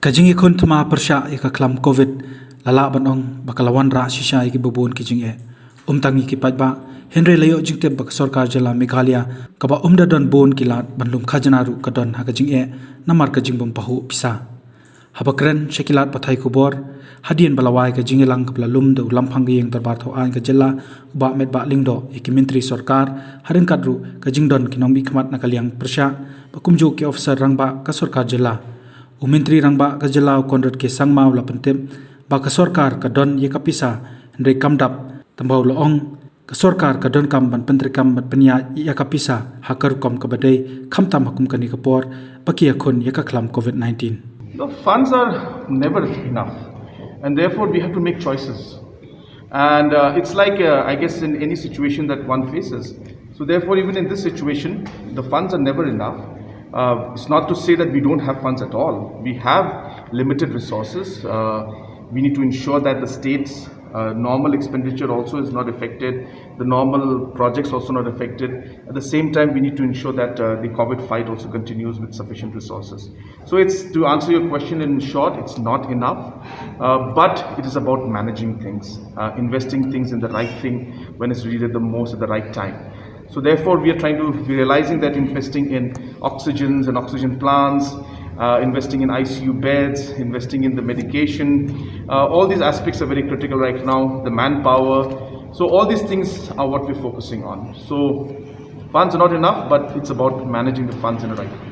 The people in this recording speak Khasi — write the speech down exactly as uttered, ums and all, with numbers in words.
Ka jingïakhun thma pyrshah ïa ka khlam covid la lah ban ong ba ka la wanrah shisha ïa kiba bun ki jingeh. Ym tang ïa ki paidbah, hynrei la ïoh jingtip ba ka sorkar jylla Meghalaya kaba ym da don bun ki lad ban lum khajna ruh ka don ha ka jingeh namar ka jingbym pahuh pisa. Haba kren sha ki lad pathai khubor, hadien ba la wai ka jingïalang kaba la lum da u Lamphang ka ïing dorbar thaw aiñ ka jylla, u Bah Metbah Lyngdoh, ïa ki myntri sorkar, ha ryngkat ruh ka jingdon ki nongmihkhmat na ka liang pyrshah, ba kumjuh ki officer rangbah ka sorkar jylla. U myntri rangbah ka jylla u Conrad K Sangma u la pyntip ba ka sorkar ka don ïa ka pisa, hynrei kam dap, tangba u la ong ka sorkar ka donkam ban pyntreikam bad pynïaid ïa ka pisa ha ka rukom kaba dei, khamtam ha kum kane ka por ba ki ïakhun ïa ka khlam covid nineteen. The funds are never enough, and therefore we have to make choices. And uh, it's like, uh, I guess, in any situation that one faces. So, therefore, even in this situation, the funds are never enough. Uh, it's not to say that we don't have funds at all. We have limited resources. Uh, we need to ensure that the state's uh, normal expenditure also is not affected, the normal projects also not affected. At the same time, we need to ensure that uh, the covid fight also continues with sufficient resources. So it's, to answer your question in short, it's not enough, uh, but it is about managing things, uh, investing things in the right thing when it's needed the most at the right time. So therefore, we are trying to, we're realizing that investing in oxygens and oxygen plants, uh, investing in I C U beds, investing in the medication, uh, all these aspects are very critical right now, the manpower. So all these things are what we're focusing on. So funds are not enough, but it's about managing the funds in the right way.